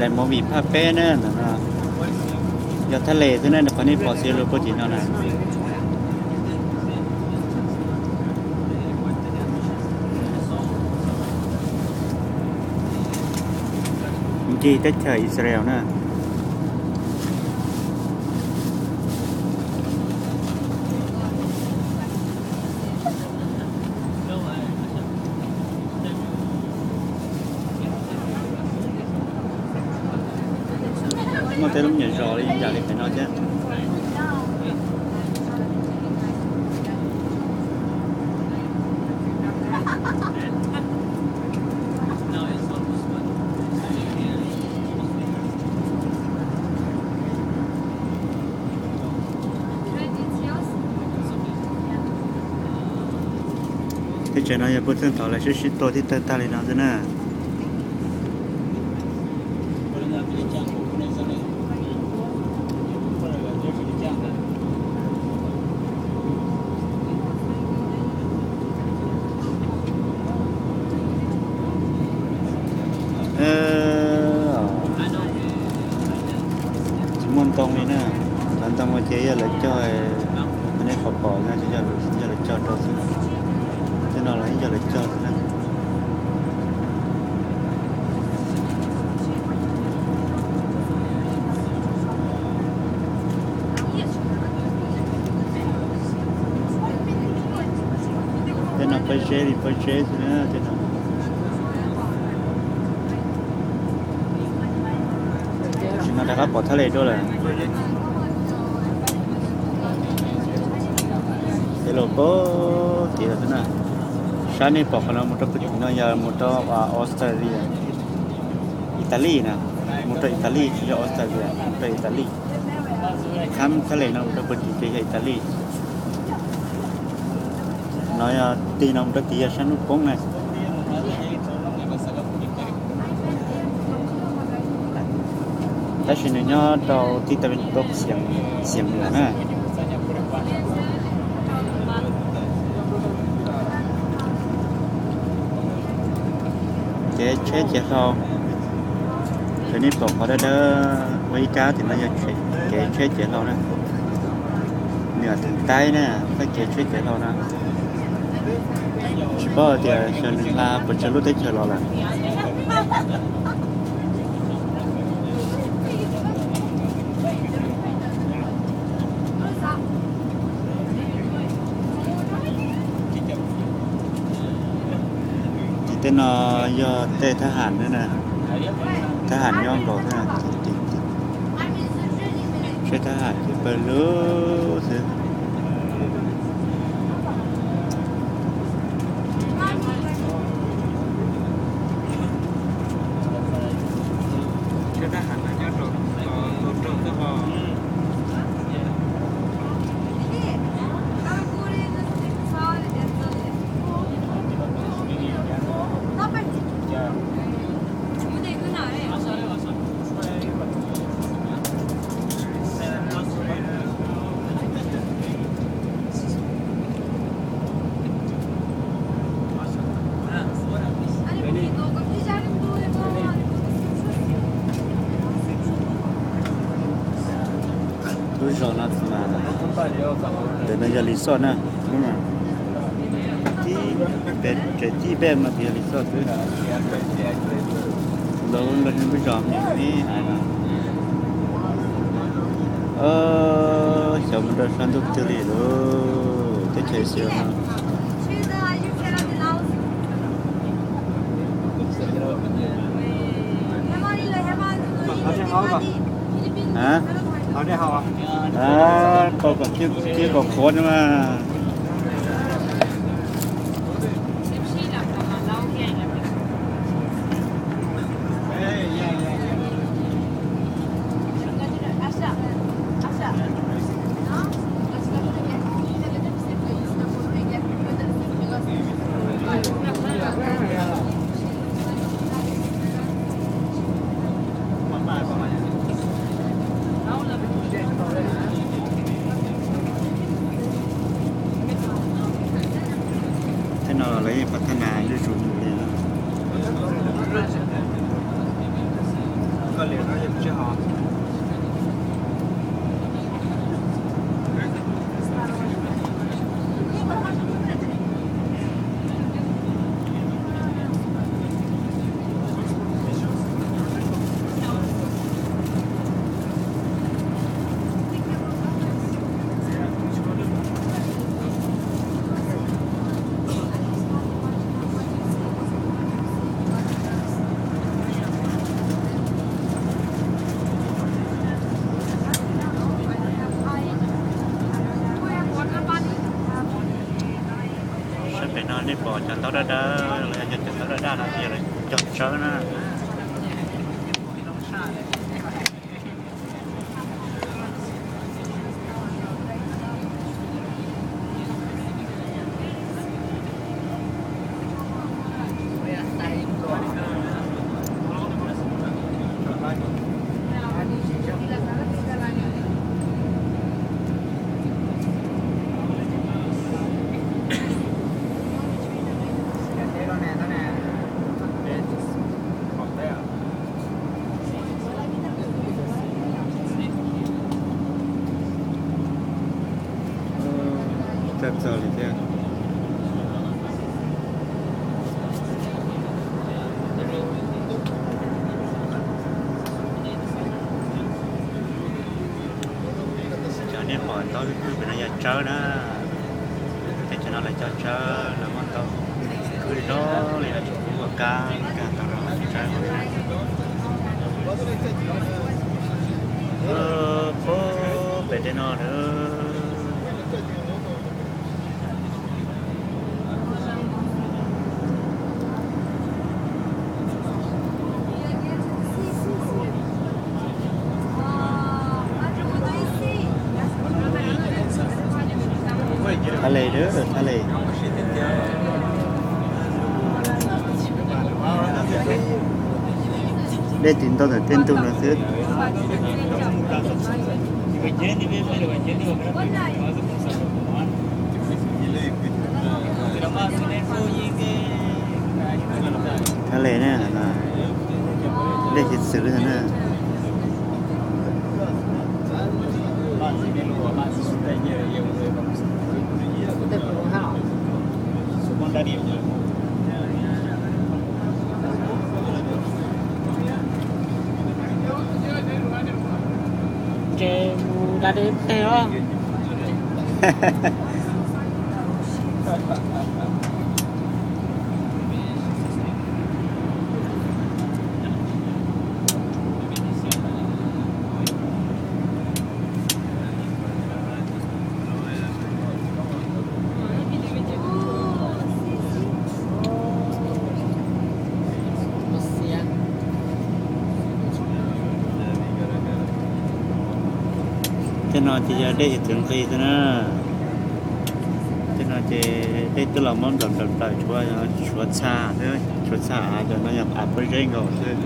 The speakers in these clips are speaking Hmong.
Daim movie phaj peb na, ntawm no yog thaj les xwb na, qhov nej pom xi lus puag tim no na. Ncig teb chaws Israel na. Muaj tej lub nyuam zos li yam li pem no thiab. Teb chaws no yog puag thaum ntawd lawv sib sib tua thiaj tawg tag li no xwb na. Tsis muaj ntoo li na. Cov ntoo ua ces yog lawv cog, nej qhov pom no yog lawv cog rau xwb. Tej no los yog lawv cog xwb na. Tej no pob zeb li pob zeb xwb na tej no. Tsis no rov qab pom thaj les dua lawm. Ces los pem tid lawm xwb na. Sab nej pom qhov no mus rau pem tim no yog mus rau Australia, Italy na. Mus rau Italy tsis yog Australia, mus rau Italy. Khab thaj les no mus rau pem tim ces yog Italy. No yog tig no mus rau tid yog sab hnub poob na. Tab sis nws nyob rau tib ta xiam xiam na. Kev tsheb kev hlau, ces nej pom qhov dawb dawb ua ib kab tim no yog kev tsheb kev hlau na. Nws theem taib na, txoj kev tsheb kev hlau na. Tsis paub tias xyov nws hla puas tsawg lub teb chaws los lawm. Ces tej no yog tej thab ham na, thab ham nyob nkaus xwb. Seb thab ham ces pawg lug xwb. Lub zos no mas, ntawm no yog Lis Xoj na. Tib pem, tsev tib pem no ces yog Lis Xoj xwb. Lub, lub zos me me hais no. Xyov mus rau sab ntuj twg li lawm, teb chaws Israel no. Tau kom thiab kom qhuav no mas. Sab pem no nej pom cov ntaub daj daj los yog cov ntaub daj daj no ces lawv cog tsawb na. Txog txog li thiab. Cov nej pom ntaub kwb pem no yog tsawb na. Ces cov no lawv cog tsawb, lawv muab ntaub kwb zoo li no tsuas pub ua kab kag tau rau tsawb. Pem tej no na. Thaj le, thaj le. Dej tiv ntau ntawm tej ntug no xwb. Thaj le na, dej tiv xwm li na. Ces mus da dej teg os. Tej no ces yog dej hiav txwv nqis xwb na. Tej no ces dej twb los muab nplaum nplaum nplaum tshuav, tshuav txha xwb, tshuav txha av, cov no yog av pob zeb nkaus xwb.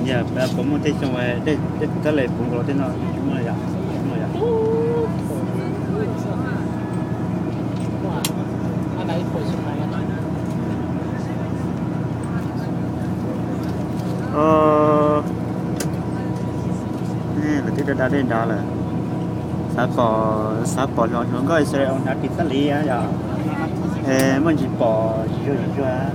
Yog puas muaj tej xyoo dej thaj le puv nkaus tej no tsis muaj yom? Tsis muaj yom? Lawv twb da da dej nrad lawm. Xav pom, xav pom hluas nkauj Israel hnav ris txhab li yom? Muaj ntsis pom zis zuag zis zuag.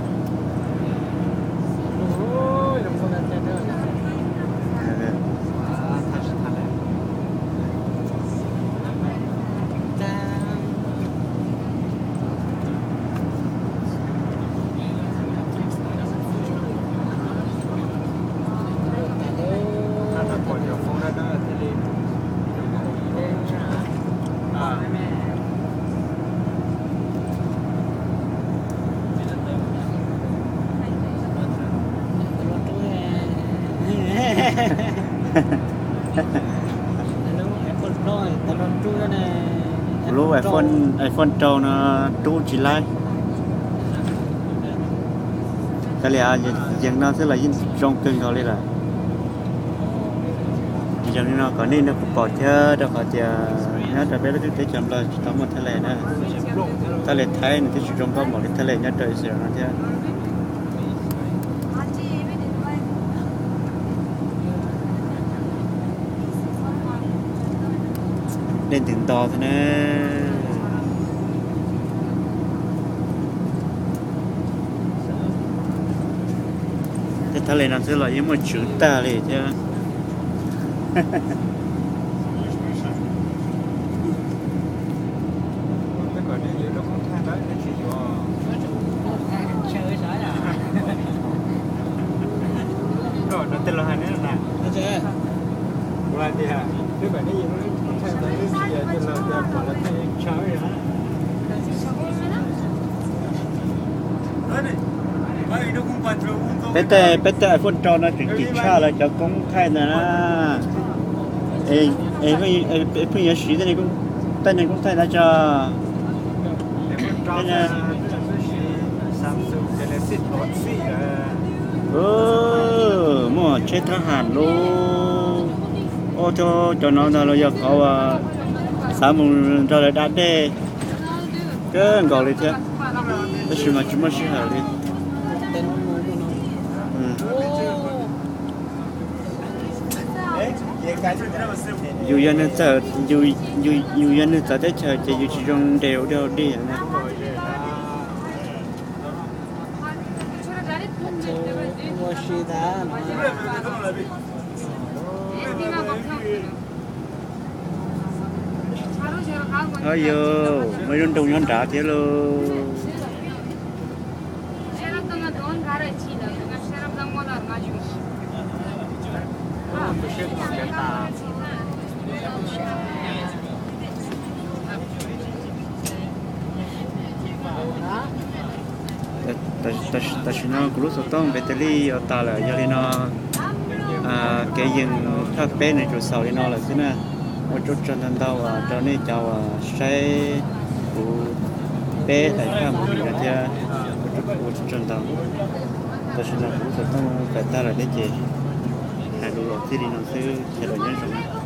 Lub iPhone, iPhone rau no rub tsis laib. Kav liam, yees no xwb los yeej zoo kawg nkaus li lawm. Zoo li no kom nej nrog kuv pom thiab, rau qhov tias nyob rau peb lub teb chaws Nplog tsis tau muaj thaj les na. Thaj les Thaib nws twb tsis zoo nkauj npaum li thaj les nyob rau Israel no thiab. Dej ntws nto thiab na. Tej thaj les no xwb los yeej muaj tswv tag li thiab. Peb tej, peb tej iPhone rau no tseem kim tshaj lawv cov koob thaij ntawd na. Es pheej yuav siv tej niag koob thaij ntawd tso. Muaj tsheb thab ham lub, ua cov no ntag los yog qhov uas xav mus nrog lawv da dej kawg nkaus li thiab, tab sis mas tsis muaj sij hawm li. Yus yog neeg txawv, yus yog neeg txawv teb chaws ces yus tsis zoo nres ua dej ua dig na. Yus muaj ib lub nroog nyob nrad thiab lauj. Tam sim no kuv lub xov tooj npe tes lij yuav tas lawm, yog li no kev yees thaj peb nws tsuas xaus li no lawm xwb na. Ua tsaug ntau ntau rau nej cov uas saib kuv peb daim thaj movie no thiab, ua tsaug ntau. Tam sim no kuv lub xov tooj tawm tag lawm thiab ces hais lus los txij li no xwb, sawv daws nyob zoo.